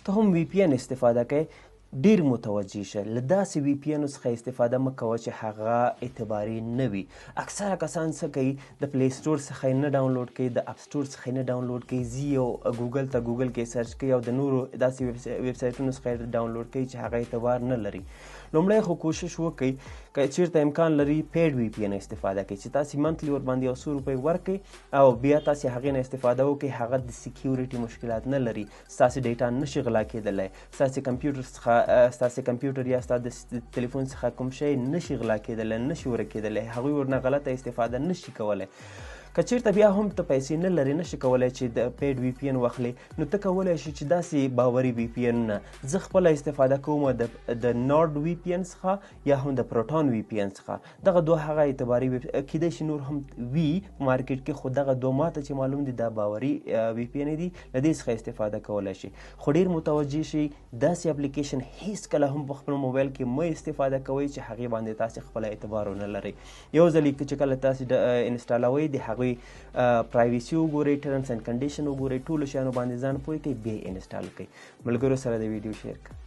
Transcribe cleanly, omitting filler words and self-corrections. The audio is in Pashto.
ته هم وي پي ان استفاده کوې، ډیر متوجه شه، له داسې وي پي انو څخه استفاده مه کوه چې هغه اعتباري نه وي. اکثره کسان څه کوي، د پلی سټور څخه یې نه ډاونلوډ کوي، د اپ سټور څخه یې نه ډاونلوډ کوي، ځي او ګوګل ته ګوګل کې سرچ کوي او د نورو داسې ویبسایټونو څخه یې ډاونلوډ کوي چې هغه اعتبار نه لري. لومړی خو کوشش وکړئ که چیرته امکان لري paid وي پي ان استفاده کوئ، چې تاسې monthly ورباندې یو څو روپۍ ورکړئ او بیا تاسې هغې نه استفاده وکړئ. هغه د security مشکلات نه لري، ستاسې data نشي غلا کېدلی، ستاسې کمپیوټر څخه، ستاسې کمپیوټر یا ستاسې د تلیفون څخه کوم شی نشي غلا کېدلی، نشي ورکېدلی، هغوی ورنه غلطه استفاده نشي کولی. که چیرته بیا هم ته پیسې نه لرې، نشي کولی چې د paid وي پي ان واخلې، نو ته کولی شې چې داسې باوري وي پي ان نه، زه خپله استفاده کوم د نارډ وي پي ان څخه یا هم د پروټون وي پي ان څخه. دغه دوه هغه اعتباري ویب کیدای شي نور هم وي په مارکیټ کې، خو دغه دوه ماته چې معلوم دي دا باوري وي پي ان دي، له دې څخه استفاده کولی شي. خو ډېر متوجه شئ، داسې اپلیکیشن هیڅکله هم په خپل موبایل کې مه استفاده کوئ چې هغې باندې تاسې خپله اعتبار ونه لرئ. یو ځل یې چې کله تاسې انسټالوئ، د هغوی privacy وګورئ، terms and condition وګورئ، ټولو شیانو باندې ځان پوه کړئ، بیا یې install کړئ. ملګرو سره د ویډیو share کړئ.